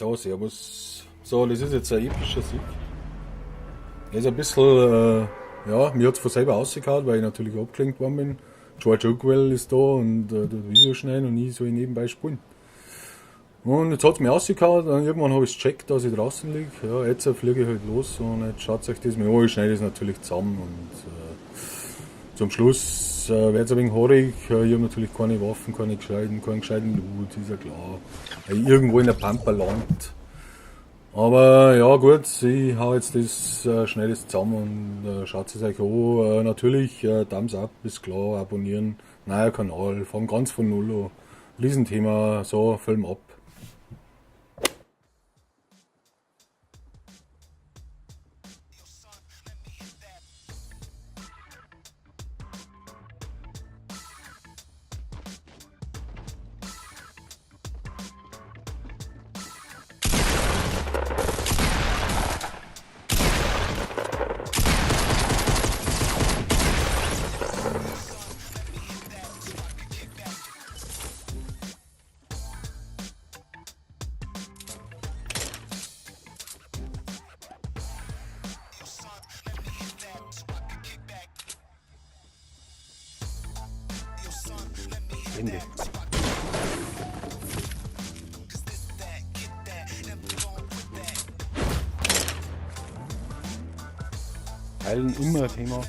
So, servus. So, das ist jetzt ein epischer Sieg. Er ist ein bisschen, ja, mir hat's von selber rausgehauen, weil ich natürlich abgelenkt worden bin. George Oakwell ist da und das Video schneiden und ich soll nebenbei spielen. Und jetzt hat's mir rausgehauen, dann irgendwann hab ich's gecheckt, dass ich draußen lieg. Ja, jetzt fliege ich halt los und jetzt schaut euch das mal an. Ich schneide es natürlich zusammen und zum Schluss wird's ein wenig haarig. Ich hab natürlich keine Waffen, keinen gescheiten Loot, ist ja klar. Weil ich irgendwo in der Pampa land. Aber ja gut, ich hau jetzt das schnell das zusammen und schaut es euch an. Natürlich, Thumbs up, ist klar, abonnieren, neuer Kanal, fang ganz von Null an. Riesenthema, so, Film ab. Ende. Heilen immer Thema.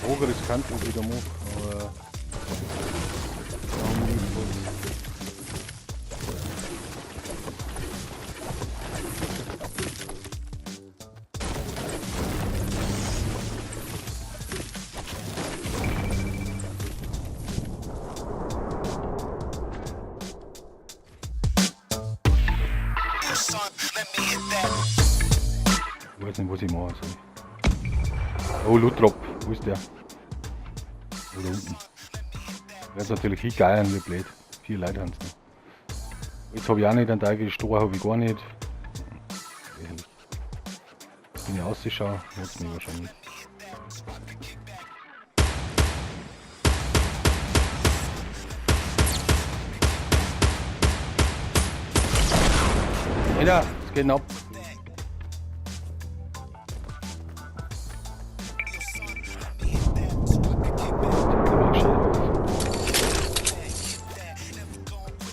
Oh, riskant, was ich da mache, aber ich weiß nicht, was ich machen soll. Oh, Loot Drop. Wo ist der? Oh, da unten. Werd's natürlich hingeiern, wie blöd. 4 Leute haben's noch. Jetzt hab ich auch nicht einen Teil gestochen, hab ich gar nicht. Lächerlich. Bin ich ausgeschaut, hat's mich wahrscheinlich. Alter, was geht denn ab?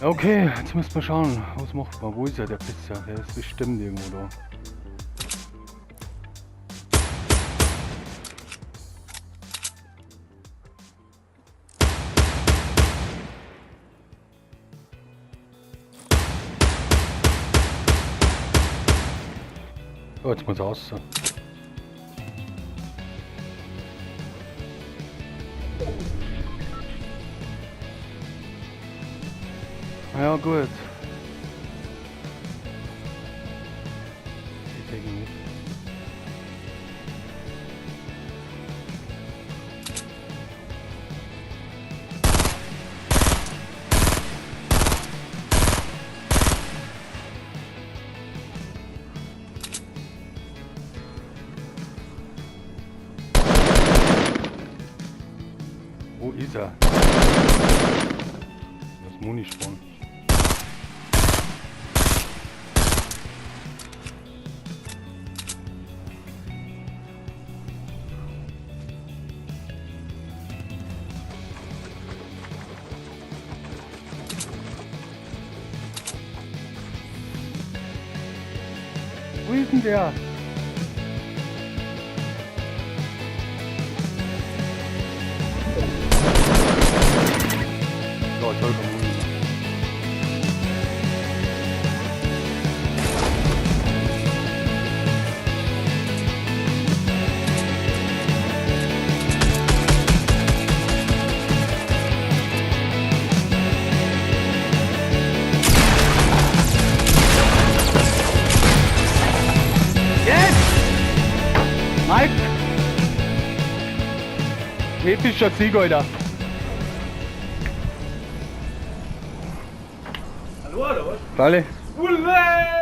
Okay, jetzt müssen wir schauen, was macht man? Wo ist er, der Pisser? Der ist bestimmt irgendwo da. So, jetzt muss raus. Ja, gut. Ich denke nicht. Wo ist er? Das Muni spawnen. Wo ist denn der? So, jetzt hab ich keinen Muni mehr. Yes! Mike! Epischer Sieg, Alter! Hallo, oder was? Alle. Ulle!